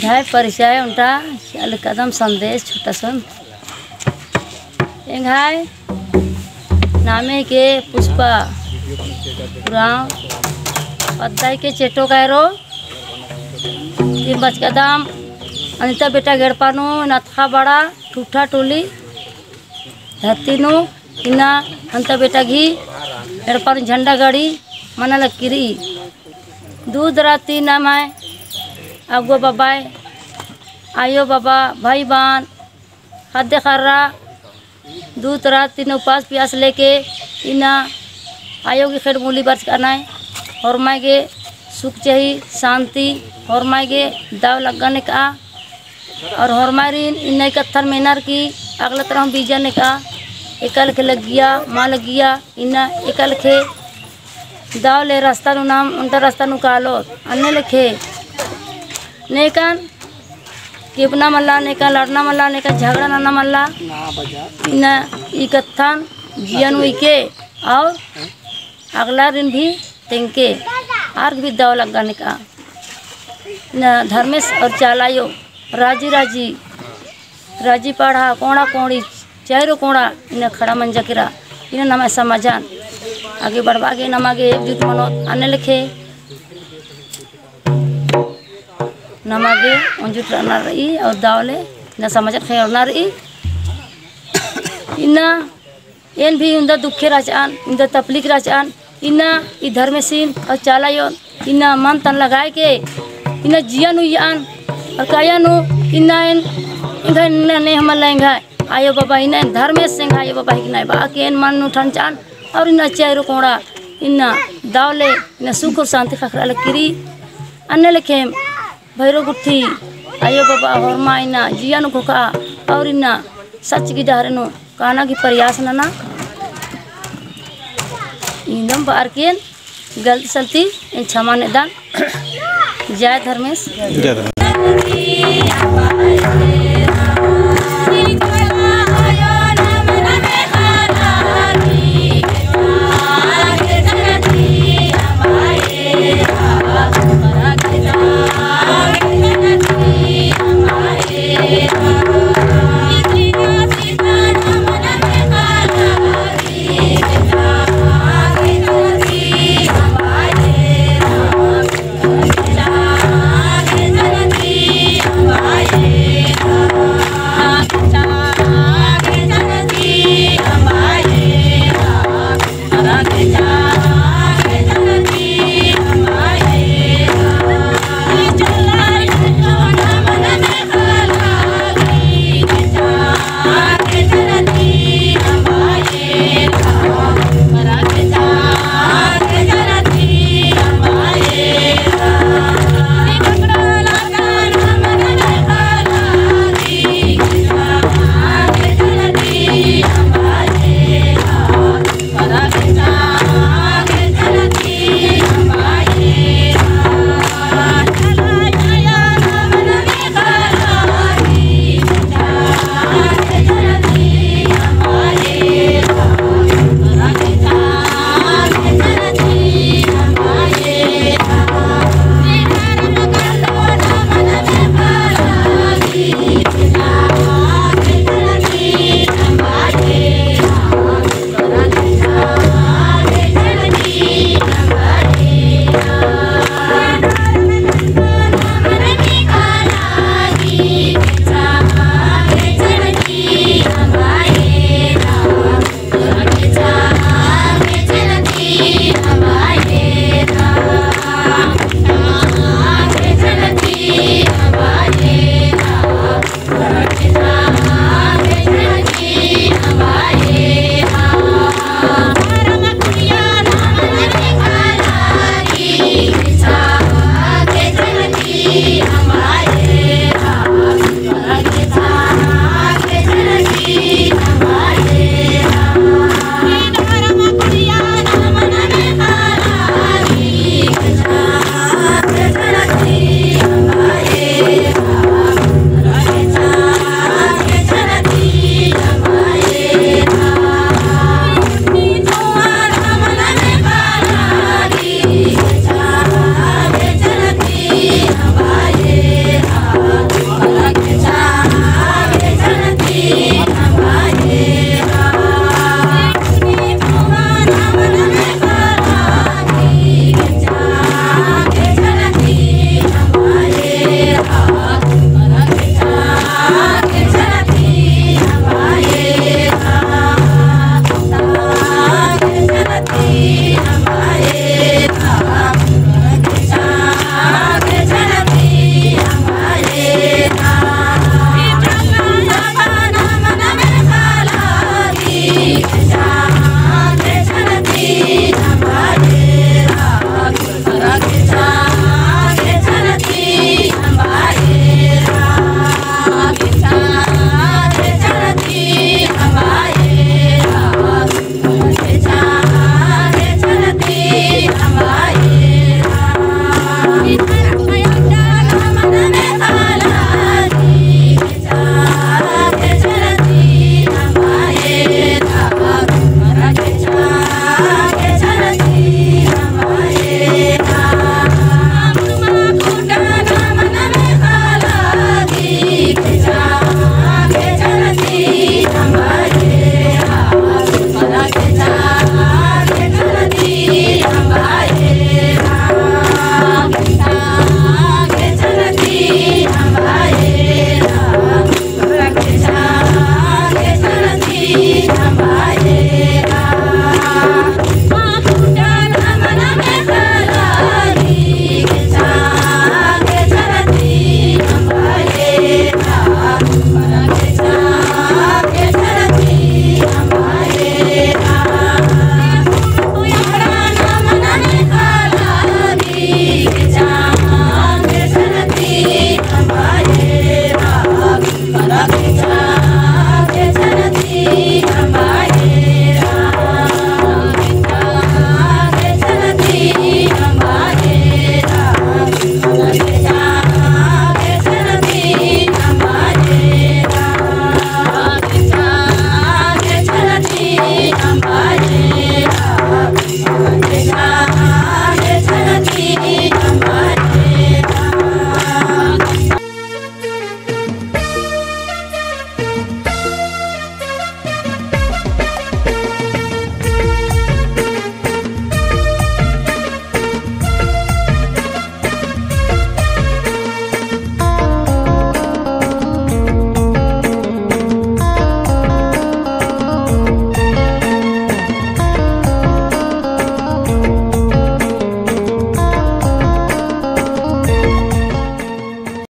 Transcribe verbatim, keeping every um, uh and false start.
एंग्है परिचय ओन्टा चालू कादम संदेश छोटा सन। एंग्है नामे के पुष्पा उराँव, पद्दा के चेटो कैरो। तिम बचकादम अनिता बेटा गे एड़पा नू नतखा बड़ा ठुठा टोली धरती नू इन्ना अनिता बेटा गही एड़पा नू झंडा गाड़ी मना लगी रई। दूध राती नम्है अगुवा बाबाय, आयो बाबा, भाई बहन, ख़द्द ख़र्रा, दूध राती नू उपास पियास लेके इन्ना आयो गही खेड़ मूली बरचका नय। होरमाय गे सुख चाही, शांति, होरमाय गे दव लग्गा नेका। और होरमारिन इन्ना ई कत्थन मेनर की अगला तरह बीजा नेका, एका लेखे लग्गिया, मा लग्गिया, इन्ना एका लेखे दव ले रस्ता नू नाम, ओन्टा रस्ता नू कालोत, अन्ने लेखे नेकन केबना मल्ला, नेकन लड़ना मल्ला, नेकन झगड़ा नना मल्ला। इन्ना ई कत्थन जिया नू उइके और अगलारिन भी तेंगके आर भी दव लग्गा नेका। इन्ना धर्मेस और चाला आयो राजी राजी, राजी पाड़ा कोंड़ा कोंड़ी, चारो कोंड़ा इन्ना खड़ा मंजा केरा। इन्ना नमा समाजन आगे बढ़बआ गे नमा गे एकजुट मनोत, अन्ने लेखे नमा गे एकजुट रअना रई और दव ले इन्ना समाजन ख़ेंड़ना रई। इन्ना एन भी उन्दा दुखे रहचकन, उन्दा तपलीक रहचकन, इन्ना ई धर्मेसिन और चाला आयोन इन्ना मन तन लगाय के इन्ना जिया नू उइयन और काया नू इन्ना एन एंग्है इन्ना नेह मल्ला एंग्है आयो बाबा, इन्ना एन धर्मेस एंग्है आयो बाबा हिकनय बआ के एन मन नू ठनचकन और इन्ना चारो कोंड़ा इन्ना दव ले इन्ना सुख और शांति ख़क्खरआ लगी रई। अन्ने लेखेम भैरो गुट्ठी आयो बाबा होरमा इन्ना जिया नू घोखा और इन्ना सच गही डहरे नू काना गही प्रयास नना। इन्दम बअर की एन गलती सलती एन क्षमा नेदन। जय धर्मेस। जय धर्मेस।